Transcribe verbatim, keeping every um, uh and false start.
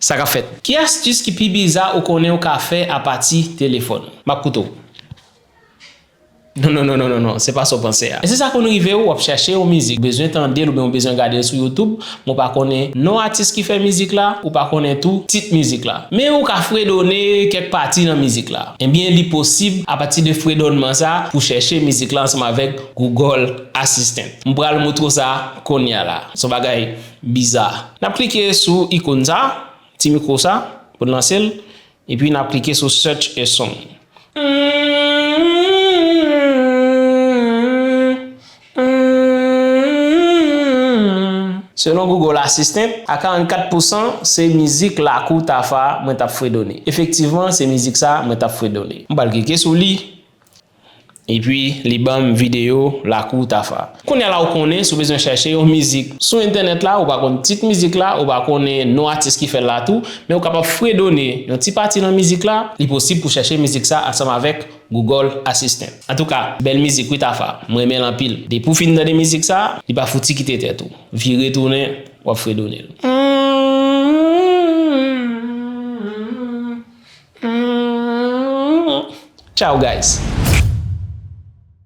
Sa k ap fèt? Ki astis ki pi biza ou konnen ou ka fè apati telefòn? M ap koute w. Non, non, non, non, non, non, se pa sa w panse a. E se sa konn rive w, w ap chèche yon mizik, bezwen tande l oubyen w bezwen gade l sou YouTube, men w pa konnen non atis ki fè mizik la, ou pa konnen tou tit mizik la. Men ou ka fredone kèk pati nan mizik la. Ebyen, li posib apati de fredònman sa pou chèche mizik la ansanm avèk Google Assistant. M pral moutre w sa kounye a la. Se yon bagay biza. N ap klike sou ikòn sa, ti mikwo sa, pou n lanse l. Epi n ap klike sou Search a Song. Selon Google Assistant, a karannkat pousan, se mizik Lakou Tafa mwen t ap fredone. Efektivman, se mizik sa mwen t ap fredone. M pral klike sou li. Epi, li ban m videyo Lakou Tafa. Kounye a la, ou konnen, si w bezwen chèche yon mizik sou entènèt la, ou pa konn tit mizik la, ou pa konnen non atis ki fè l la tou, men ou kapab fredone yon ti pati nan mizik la, li posib pou chèche mizik sa ansanm avèk Google Assistant. Antouka, bèl mizik wi Tafa, m renmen l anpil. Depi w fin tande mizik sa, li pa fouti kite tèt ou. Vire tounen, w ap fredone l. Ciao, guys.